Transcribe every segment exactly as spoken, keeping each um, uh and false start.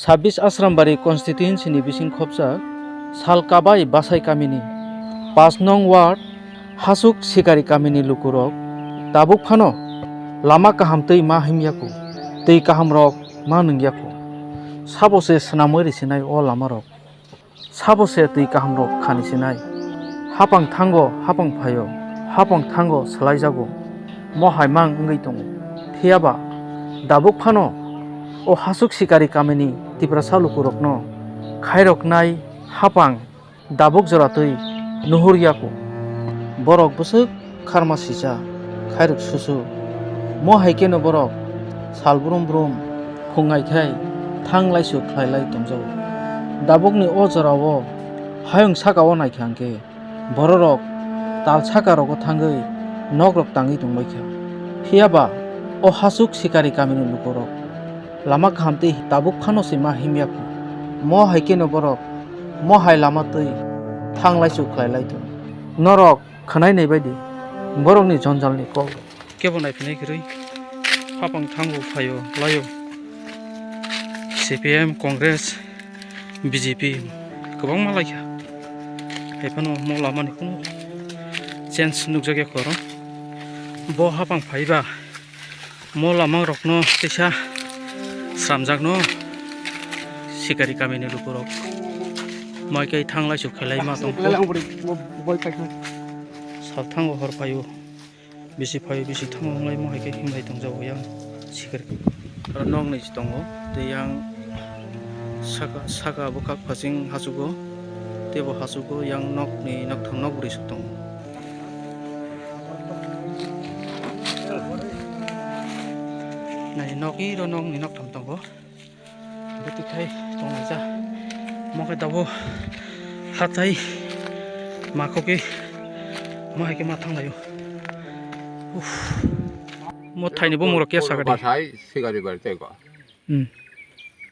Sabbish Asrambari constituency ni bising khopsa Salkabai Basai kamini pash nong ward Hasuk Sikari kamini lukurok tabuk phano lama kaham twi ma himyaku, twi kahamrok ma nungyaku. Sabo se swnamwi risinai o lamarok? Sabo se twi kahamrok khani sinai? Hapang thango, hapang phaio, hapang thango swlaijago, mo hai mang wngwi tongo. Phiyaba dabuk phano o Hasuk Sikari kamini Tiprasa lukurokno khairoknai hapang dabuk jora twi nuhur yaku. Borok bwswk kharma sisa, khairok susu. Mo hai kheno borok sal brum brum phungnai khai thang laisu khlai lai tongjago. Dabukni o jorao hayung saka o naikha hwnkhe bororok tal saka rogo thangwi nokrok tangwi tongbaikha. Phiyaba o Hasuk Sikari kamini lukurok lama kaham twi tabuk phano se ma himyaku. Mo hai kheno borok mo hai lama twi thang laisu khlai lai tongo. Norok khwnai nai baidi borokni jonjalni kok. Kebo naiphinai kwrwi hapang thango phaio laio C P M, Congress, B J P kwbangma laikha. Haiphano mo lamani kunu change nukjakya koro. Bo hapang phaiba mo lamarokno teisa sramjakno Sikari kamini lukurok mai kai thang laisu khelai ma tongkho. Sal thango hor phaio. Bisi phai, bisi thango wnglaimo hai khe himlai tongjago yang sikir. Aro nokni si tongo, tei yang saka, saka bwkhak phasing hachugo, tei bo hachugo yang nokni noktham nok bwrwi suk tongo. Nai nokni ro nokni noktham tongo. Bwtwi thai tonglaijak. Mo khe tabuk hatai ma khogwi ma hai khe ma thanglaio. Uff. Mo thaini bumung rok ya sakadi. Bathai sigari bar tei ko. Hmm.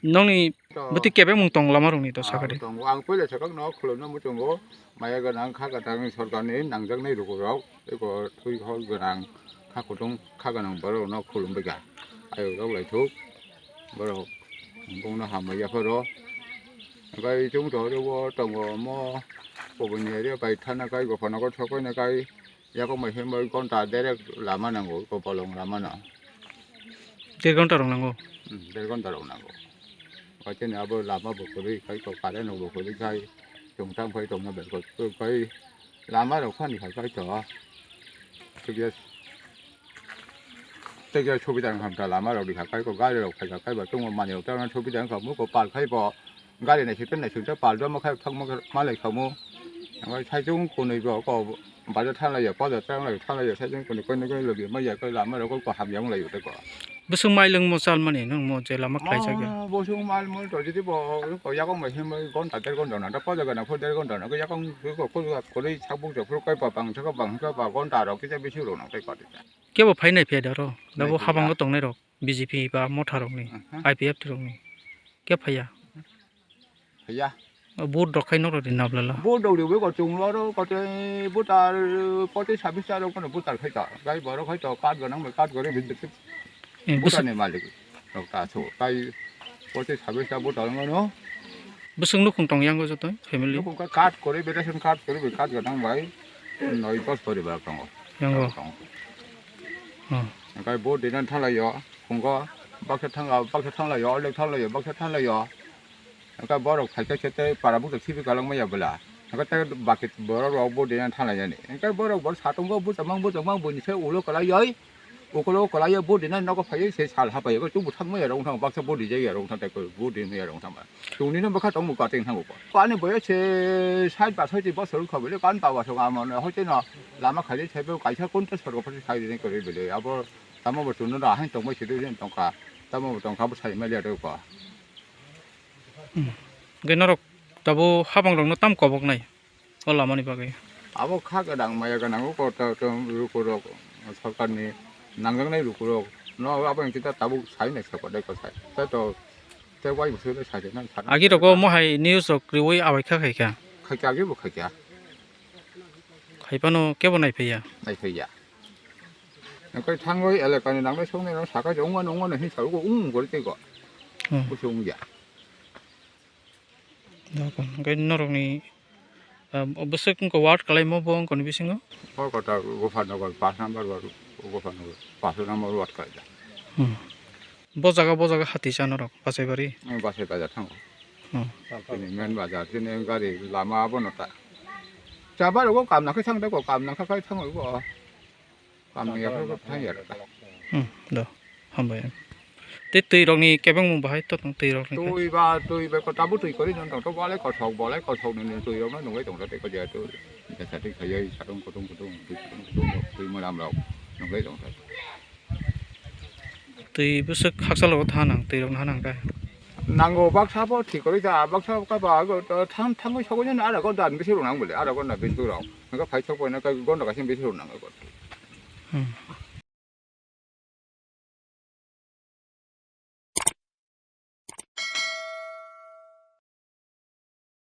Nokni bwtwi kebengmung tong lama rokni to sakadi. Tongo. Ang puila sakang no khulumno muchungo. Maya gwnang kha kwthang sorkarni nangjaknai lukurok eko twi hor gwnang kha kutung kha gwnang borokno khulumbaikha. Ayok rok laithok borok bongno hambai yapharo. Hwnkhe chwng tongo tongo omo kubuni area bai thana kai gopha nogo sokoi nakai yakung bai himbai gonta derek lama nango eko bolong lama no. Der gonta rok nango. Hmm, der gonta rok nango. Waiteni abo lama bo kwrwi khai to current rok bo kwrwi khai chwng tang phai tongma belkot kai lama rok phani khai khai to. Tei khe subida wngkha lama rok rikha khai ko gari rok phaikha khai bo chwngbo manwi rok tei subida wngkha muko pal khai bo. Gari naising tei naising tei pal rwma khe thangma khe malai khamu. Omo saichung kunui bo ko bazar thanglaiya, bazar thanglaiya, thanglaiya saichung kunui koi nokni logi maya koi lama rok ko hamya wng laio tei ko. Bwswk mai lwngmo chalmani nwng mo je lama khlaijak ya? Mo bwswk mal mul to jodi bo ko yakung bai himbai gonta der gonta na da ko jaga na pho der gonta na ko yakung ko ko ko koi sabuk ja phuru kai pa bang thaka bang thaka ba gonta rok kisa bisi rok nang tei ko. Kebo phainai phiya da ro? Nabo habango tongnai rok. B J P ba motha rokni, I P F T rokni khe phaiya. Phaiya. Vote rok khai norok ri nablala. Vote rok riwi ko chwng oro kote voter poti sabis ta rok kono voter khai ta. Gai borok khai to card ganang bai card gore bidit. Voter ni malik rok ta so. Kai poti sabis ta voter ngono. Bwswk nukhung tong yango joto family. Nukhung ka card gore, ration card gore, bai card ganang bai noi dos poribar tongo. Yango. Tongo. Hmm. Hwnkhe bo dinani thanglaio, phungo baksa thangla-, baksa thanglaio, orlek thanglaio, baksa thanglaio. Hwnkhe borok phaikhe se tei para buthai khibi kwlangmaya bwla. Hwnkhe tei baki borok rok bo dinani thanglainani. Hwnkhe borok bo satungo bwchangma bwchangma buini se ulo kwlaioi, ukulo kwlaioi bo dinani nogo phaioi se sal hapaio. Chwngbo thangmaya rok wngthang baksa bo rijak ya rok wngthang tei bo dinmaya rok wngthang ba. Chwngni no bwkha tongmung kating thango. Ani boyo se sait ba sait bosor wngkha bwle, kan baba thok amo no hoite no lama khaidi saibo kaisa kunta sorgo phaidi sai rini kwrwi bwle. Abo tamo bo chwngno da hain tongmai sidi rini tongkha. Tamo bo tongkha bo sai mali ado ko. Hmm. Hwnkhe norok tabuk habang rokno tam koboknai o lamani bagwi? Abo kha gwnang maya gwnang o kotor rukurok sorkarni nangjaknai rukurok no abo hinwi ta tabuk sai nai saka dai ko sai. Tai to Tei wai bwswk le sajak nang thar. Agi rogo mohai news rok riwi awaikha khaikha. Khaikha agi bo khaikha. Khaipano kebo naiphaiya. Naiphaiya. Nangkhe thangwi elakani nangnai songnai rok sakai se wngmano wngmano hin sago wng wng gori tei go. Hmm. Bwswk wngya. Nokon, hwnkhe norokni, ah, bwswk wngkha ward kalaimo bo wngkha ni bisingo? O kota Gopalnagar, pash number ward, Gopalnagar, pash number ward kaijak. Hmm. Bo jaga, bo jaga hati cha norok, Basaibari? Ang Basaibari thango. Hmm. Chini main bazar, chini gari lama abono ta. Chabar go kam nakhe thang da go, kam nakhe kai thango go. Kam ya ko thang ya ta. Hmm, do. Hambai. Te twi rokni kebengmung bahai to tong twi rokni kai. Twi ba, twi ba ko tabu twi kori non tong to, bolai kothok, bolai kothok ni twi rok no nungwi tong te ko ja to. Ja sa twi khayai, satung kutung kutung, twi kutung kutung, twi maram rok nungwi tong te. Twi bwswk hakchalo thanang, twi rok hanang kai. Nango baksa bo thik kori da, baksa ka ba go to thang thangwi sogwi no ara go dan bisi rok nang bole, ara go na bisi rok. Nang phai thok bo na ka go na ka sim bisi rok nang go. Hmm.